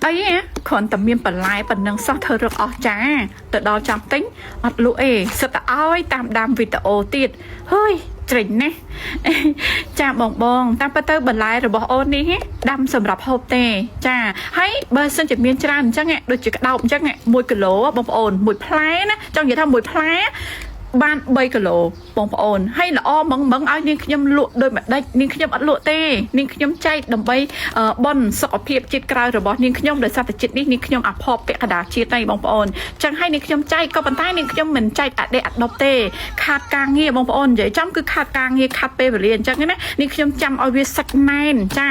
អីហ៎គ្រាន់តែមានបន្លែប៉ុណ្ណឹងសោះធ្វើរឹកអស់ចាទៅដល់ចាំទិញអត់លក់អេសិតតែឲ្យតាមដាមវីដេអូទៀតហើយច្រិញណាស់ចាបងបងតាមពិតទៅបន្លែរបស់អូននេះហ៎ដាំសម្រាប់ហូបទេចាហើយបើសិនជាមានច្រើនអញ្ចឹងហ៎ដូចជាក្តោបអញ្ចឹងហ៎1គីឡូបងប្អូនមួយផ្លែណាចង់និយាយថាមួយផ្លែបាន3គីឡូបងប្អូនហើយល្អហ្មងហ្មងឲ្យនាងខ្ញុំលក់ដោយម្ដេចនាងខ្ញុំអត់លក់ទេនាងខ្ញុំចែកដើម្បីបនសុខភាពជាតិក្រៅរបស់នាងខ្ញុំដោយសារតែជាតិនេះនាងខ្ញុំអភ័ព្វពាក់កណ្ដាលជាតិហើយបងប្អូនចឹងហើយនាងខ្ញុំចែកក៏ប៉ុន្តែនាងខ្ញុំមិនចែកអដេអដប់ទេខាតការងារបងប្អូននិយាយចំគឺខាតការងារខាតពេលវេលាអញ្ចឹងណានាងខ្ញុំចាំឲ្យវាសាច់ណែនចា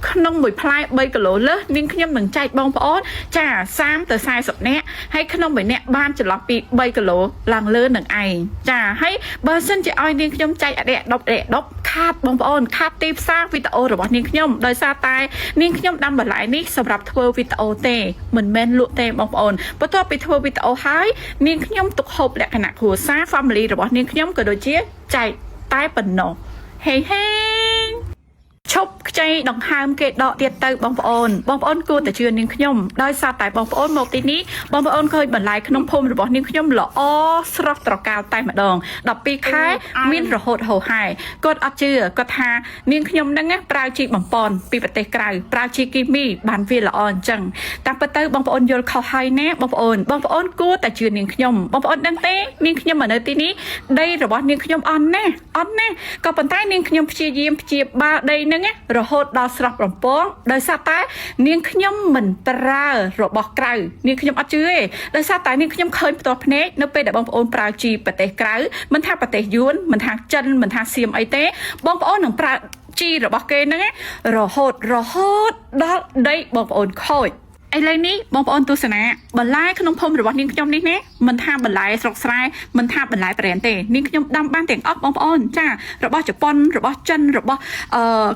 ក្នុងមួយផ្លែ3គីឡូលើសនាងខ្ញុំនឹងចែកបងប្អូនចា30ទៅ40នាក់ហើយក្នុងមួយនាក់បានចន្លោះពី3គីឡូឡើងលើនឹងឯងចាហើយបើសិនជាឲ្យនាងខ្ញុំចែកអដេអដប់អដេអដប់ខាតបងប្អូនខាតទីផ្សារវីដេអូរបស់នាងខ្ញុំដោយសារតែនាងខ្ញុំដាំបន្លែនេះសម្រាប់ធ្វើវីដេអូទេមិនមែនលក់ទេបងប្អូនបន្ទាប់ពីធ្វើវីដេអូហើយនាងខ្ញុំទុកហូបលក្ខណៈគ្រួសារ family របស់នាងខ្ញុំក៏ដូចជាចែកតែប៉ុណ្ណោះហេហេឈប់ខ្ចីដង្ហើមគេដកទៀតទៅបងប្អូនបងប្អូនគួរតែជឿនាងខ្ញុំដោយសារតែបងប្អូនមកទីនេះបងប្អូនឃើញបន្លែក្នុងភូមិរបស់នាងខ្ញុំល្អស្រស់ត្រកាលតែម្ដង12ខែមានរហូតហោហែគាត់អត់ជឿគាត់ថានាងខ្ញុំហ្នឹងណាប្រើជីបំពន់ពីប្រទេសក្រៅប្រើជីគីមីបានវាល្អអញ្ចឹងតាមពិតទៅបងប្អូនយល់ខុសហើយណាបងប្អូនបងប្អូនគួរតែជឿនាងខ្ញុំបងប្អូនដឹងទេនាងខ្ញុំមកនៅទីនេះដីរបស់នាងខ្ញុំអន់ណាស់អន់ណាស់ក៏ប៉ុន្តែនាងខ្ញុំព្យាយាមព្យាបាលដីហ្នឹងណារហូតដល់ស្រស់បំពងដោយសារតែនាងខ្ញុំមិនប្រើរបស់ក្រៅនាងខ្ញុំអត់ជឿទេដោយសារតែនាងខ្ញុំឃើញផ្ទាល់ភ្នែកនៅពេលដែលបងប្អូនប្រើជីប្រទេសក្រៅមិនថាប្រទេសយួនមិនថាចិនមិនថាសៀមអីទេបងប្អូននឹងប្រើជីរបស់គេហ្នឹងណារហូតរហូតដល់ដីបងប្អូនខូចឥឡូវនេះបងប្អូនទស្សនាបន្លែក្នុងភូមិរបស់នាងខ្ញុំនេះណាមិនថាបន្លែស្រុកស្រែមិនថាបន្លែប្រេនទេនាងខ្ញុំដាំបានទាំងអស់បងប្អូនចារបស់ជប៉ុនរបស់ចិនរបស់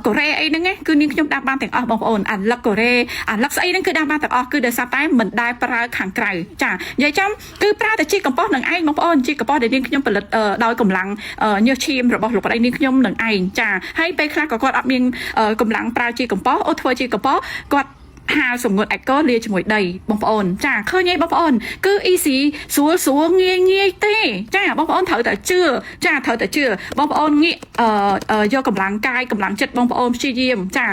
កូរ៉េអីហ្នឹងណាគឺនាងខ្ញុំដាំបានទាំងអស់បងប្អូនអាលឹកកូរ៉េអាលឹកស្អីហ្នឹងគឺដាំបានទាំងអស់គឺដោយសារតែមិនដែលប្រើខាងក្រៅចានិយាយចំគឺប្រើតែជីកំប៉ុស្តនឹងឯងបងប្អូនជីកំប៉ុស្តដែលនាងខ្ញុំផលិតដោយកម្លាំងញើសឈាមរបស់លោកប្តីនាងខ្ញុំនឹងឯងចាហើយពេលខ្លះក៏គាត់អត់មានកម្លាំងប្រើជីកំប៉ុស្តអូធ្វើជីកំប៉ុស្តគាត់ហាលសម្ងួតអាចកលាជាមួយដីបងប្អូនចាឃើញទេបងប្អូនគឺ easy ស្រួលស្រួលងាយងាយទេចាបងប្អូនត្រូវតែជឿចាត្រូវតែជឿបងប្អូនងាកអឺយកកម្លាំងកាយកម្លាំងចិត្តបងប្អូនព្យាយាមចា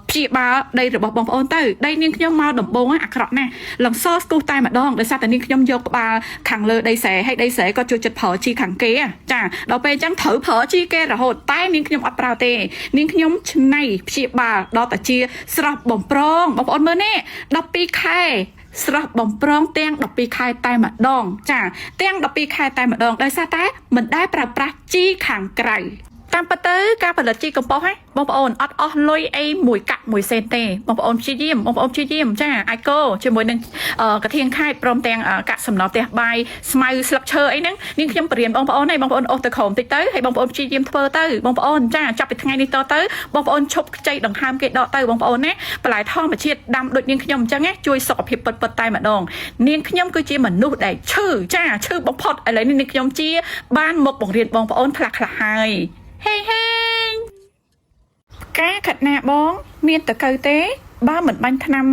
ព្យាបាលដីរបស់បងប្អូនទៅដីនាងខ្ញុំមកដំបងអាក្រក់ណាស់លងសស្គុះតែម្ដងដោយសារតែនាងខ្ញុំយកក្បាលខាងលើដីស្រែហើយដីស្រែក៏ចូលចិត្តប្រើជីខាងគេចាដល់ពេលអញ្ចឹងត្រូវប្រើជីគេរហូតតែនាងខ្ញុំអត់ប្រើទេនាងខ្ញុំឆ្នៃព្យាបាលដល់តាជាស្រស់បំប្រងបងប្អូនមើលនេះ12ខែស្រស់បំប្រងទាំង12ខែតែម្ដងចាទាំង12ខែតែម្ដងដោយសារតែមិនដែលប្រើប្រាស់ជីខាងក្រៅតាមពិតទៅការផលិតជីកំប៉ុស្តហ៎បងប្អូនអត់អស់លុយអីមួយកាក់មួយសេនទេបងប្អូនព្យាយាមបងប្អូនព្យាយាមចាអាចកោជាមួយនឹងកធៀងខេតព្រមទាំងកាក់សំណល់ផ្ទះបាយស្មៅស្លឹកឈើអីហ្នឹងនាងខ្ញុំបរៀនបងប្អូនហើយបងប្អូនអូសទៅក្រោមតិចទៅហើយបងប្អូនព្យាយាមធ្វើទៅបងប្អូនចាចាប់ពីថ្ងៃនេះតទៅបងប្អូនឈប់ខ្ចីដង្ហើមគេដកទៅបងប្អូនណាបន្លែធម្មជាតិដាំដូចនាងខ្ញុំអញ្ចឹងណាជួយសុខភាពពិតៗតែម្ដងនាងខ្ញុំគឺជាមនុស្សដែលឈឺចាឈឺបំផុតឥឡូវនេះនាងខ្ញុំជាបានមកបង្រៀនបងប្អូនខ្លះខ្លះហើយហេហេការខាត់ណាបង មានតកៅទេ បើមិនបាញ់ថ្នាំ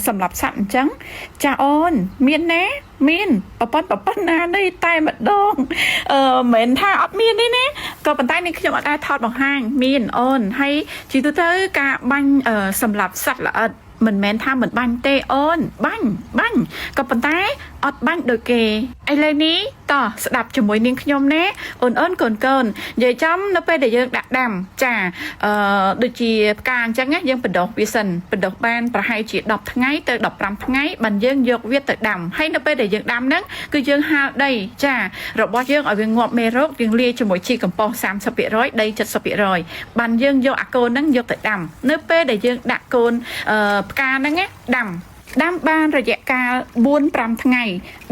សម្រាប់សត្វអញ្ចឹងចាអូន មានណាមានប្រប៉ុនប្រប៉ុនណានេះតែម្ដងអឺមិនថាអត់មានទេណាក៏ប៉ុន្តែនេះខ្ញុំអត់អាចថតបង្ហាញមានអូនហើយជីទូទៅការបាញ់សម្រាប់សត្វល្អិតមិនមែនថាមិនបាញ់ទេអូនបាញ់បាញ់ក៏ប៉ុន្តែអត់បាញ់ដូចគេឥឡូវនេះតោះស្ដាប់ជាមួយនាងខ្ញុំណាអូនអូនកូនកូននិយាយចំនៅពេលដែលយើងដាក់ដាំចាអឺដូចជាផ្កាអញ្ចឹងណាយើងបណ្ដុះវាសិនបណ្ដុះបានប្រហែលជា10ថ្ងៃទៅ15ថ្ងៃបានយើងយកវាទៅដាំហើយនៅពេលដែលយើងដាំហ្នឹងគឺយើងហាលដីចារបស់យើងឲ្យវាងាប់មេរោគយើងលាយជាមួយជីកំប៉ុស្ត30%ដី70%បានយើងយកអាកូនហ្នឹងយកទៅដាំនៅពេលដែលយើងដាក់កូនអឺផ្កាហ្នឹងណាដាំដាំបានរយៈកាល4 5ថ្ងៃ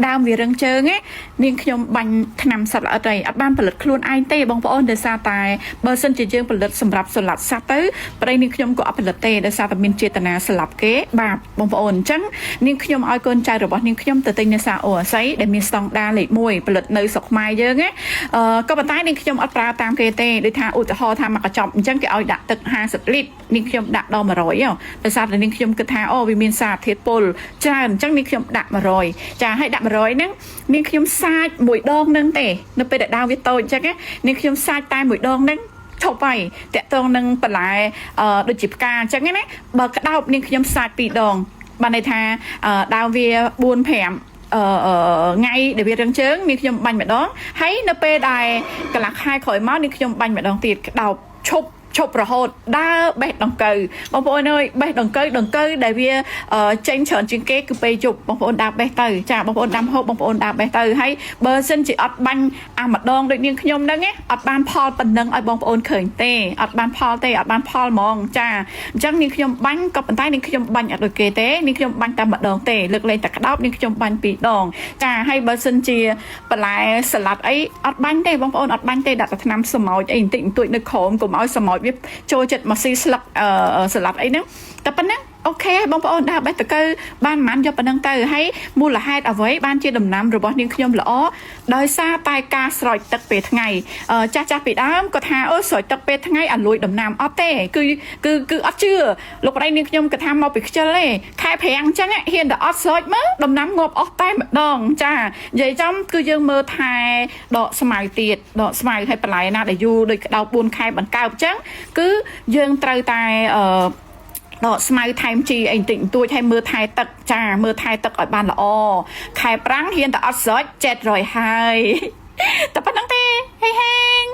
ដើមវារឹងជើងណានាងខ្ញុំបាញ់ថ្នាំសត្វល្អិតអីអត់បានផលិតខ្លួនឯងទេបងប្អូនដោយសារតែបើសិនជាយើងផលិតសម្រាប់សម្លាប់សត្វទៅប្តីនាងខ្ញុំក៏អត់ផលិតទេដោយសារតែមានចេតនាសម្លាប់គេបាទបងប្អូនអញ្ចឹងនាងខ្ញុំឲ្យកូនចៅរបស់នាងខ្ញុំទៅទិញនៅសាអូអាស័យដែលមានស្តង់ដារលេខ1ផលិតនៅស្រុកខ្មែរយើងណាអឺក៏ប៉ុន្តែនាងខ្ញុំអត់ប្រើតាមគេទេដូចថាឧទាហរណ៍ថាមកកញ្ចប់អញ្ចឹងគេឲ្យដាក់ទឹក50លីត្រនាងខ្ញុំដាក់ដល់100ដោយសារតែនាងខ្ញុំគិតថាអូវាមានសារធាតុពុល ពុលច្រើនអញ្ចឹងនាងខ្ញុំដាក់100ចាឲ្យដាក់100ហ្នឹងនាងខ្ញុំសាចមួយដងហ្នឹងទេនៅពេលដែលដើមវាតូចអញ្ចឹងណានាងខ្ញុំសាចតែមួយដងហ្នឹងឈប់ហើយតាក់តងនឹងបន្លែអឺដូចជាផ្កាអញ្ចឹងណាបើក្តោបនាងខ្ញុំសាចពីរដងបានន័យថាអឺដើមវា4 5អឺថ្ងៃដែលវារឹងជើងនាងខ្ញុំបាញ់ម្ដងហើយនៅពេលដែលកន្លះខែក្រោយមកនាងខ្ញុំបាញ់ម្ដងទៀតក្តោបឈប់ឈប់រហូតដើរបេះដង្កូវបងប្អូនអើយបេះដង្កូវដង្កូវដែលវាចេញច្រើនជាងគេគឺពេលយប់បងប្អូនដើរបេះទៅចាបងប្អូនដាំហូបបងប្អូនដើរបេះទៅហើយបើសិនជាអត់បាញ់អាម្ដងដូចនាងខ្ញុំហ្នឹងអត់បានផលប៉ុណ្ណឹងឲ្យបងប្អូនឃើញទេអត់បានផលទេអត់បានផលហ្មងចាអញ្ចឹងនាងខ្ញុំបាញ់ក៏ប៉ុន្តែនាងខ្ញុំបាញ់អត់ដូចគេទេនាងខ្ញុំបាញ់តែម្ដងទេលើកលែងតែក្តោបនាងខ្ញុំបាញ់ពីរដងចាហើយបើសិនជាបន្លែសាឡាត់អីអត់បាញ់ទេបងប្អូនអត់បាញ់ទេដាក់តែថ្នាំសម្ោចអីបន្តិចបន្តួចនៅក្រោមកុំឲ្យសម្ោចវាចូលចិត្តមកស៊ីស្លឹកអឺសាឡាត់អីហ្នឹងតែប៉ុណ្ណឹង OK បងប្អូនដើរបេះតកៅបានប៉ុន្មានយកប៉ុណ្ណឹងទៅហើយមូលហេតុអ្វីបានជាដំណាំរបស់នាងខ្ញុំល្អដោយសារតែការស្រោចទឹកពេលថ្ងៃចាស់ចាស់ពីដើមគាត់ថាអូស្រោចទឹកពេលថ្ងៃអាលួយដំណាំអត់ទេគឺគឺគឺអត់ជឿលោកប្តីនាងខ្ញុំគាត់ថាមកពីខ្ជិលទេខែប្រាំងអញ្ចឹងហ៊ានតែអត់ស្រោចមើលដំណាំងាប់អស់តែម្ដងចានិយាយចំគឺយើងមើលថែដកស្មៅទៀតដកស្មៅឲ្យបន្លែណាដែលយូរដូចក្តៅ4ខែបង្កើបអញ្ចឹងគឺយើងត្រូវតែអឺដកស្មៅថែមជីអីបន្តិចបន្តួចឲ្យមើលថែទឹកចាមើលថែទឹកឲ្យបានល្អខែប្រាំងហ៊ានតែអត់ស្រោច700ហើយតែប៉ុណ្្នឹងទេហេហេង។